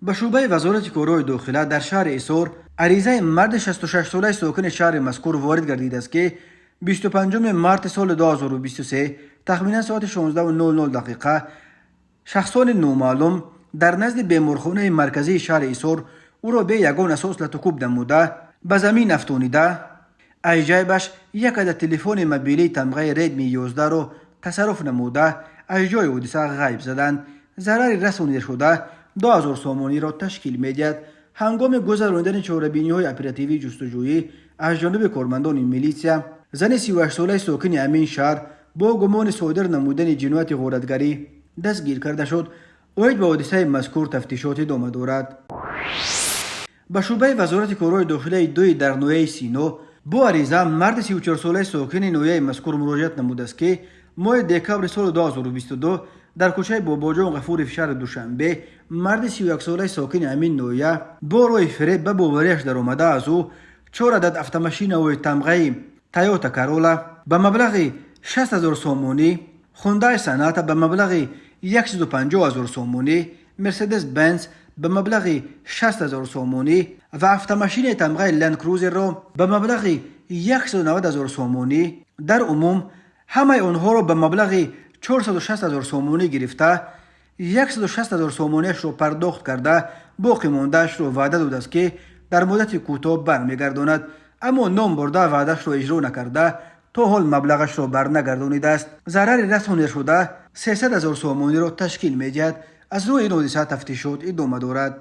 Ба шӯъбаи Вазорати корҳои дохила дар шаҳри Ҳисор аризаи марди 66-солаи сокини шаҳри мазкур ворид гардидааст, ки 25 марти соли 2023 тахминан соати 16:00 дақиқа шахсони номаълум дар назди беморхонаи марказии шаҳри Ҳисор ӯро бе ягон асос латукӯб намуда, ба замин афтонида, аз ҷайбаш як адад телефони мобилии тамғаи Редми 11-ро тасарруф намуда, аз ҷои ҳодиса ғайб заданд. Зарари расонидашуда 2000 сомониро ташкил медиҳад. Ҳангоми гузаронидани чорабиниҳои оперативии ҷустуҷӯӣ аз ҷониби кормандони милитсия зани 38-солаи сокини ҳамин шаҳр бо гумони содир намудани ҷинояти ғоратгарӣ дастгир карда шуд. Оид ба ҳодисаи мазкур тафтишот идома дорад. Ба шӯъбаи Вазорати корҳои дохилаи дуи дар ноҳияи Сино бо ариза марди 34-солаи сокини ноҳияи мазкур муроҷиат намудааст, ки моҳи декабри соли 2022 дар кӯчаи Бобоҷон Ғафуров шаҳри Душанбе марди 31-солаи сокини ҳамин ноҳия бо роҳи фиреб ба боварияш даромада, аз ӯ чор адад автомашинаҳои тамғаи Тойота Карола ба маблағи 60 ҳазор сомонӣ, Хундай Соната ба маблағи 150 ҳазор сомонӣ, Мерседес Бенз ба маблағи 60 ҳазор сомонӣ ва автомашинаи тамғаи Ленд Крузерро ба маблағи 190 ҳазор сомонӣ, дар умум ҳамаи онҳоро ба маблағи 460 ҳазор сомонӣ гирифта, 160 ҳазор сомониашро пардохт карда, боқӣ мондаашро ваъда додааст, ки дар муддати кӯтоҳ бармегардонад, аммо ном бурда ваъдаашро иҷро накарда, то ҳол маблағашро барнагардонидааст. Зарари расонидашуда 300 ҳазор сомониро ташкил медиҳад. Аз рӯи ин ҳодиса тафтишот идома дорад.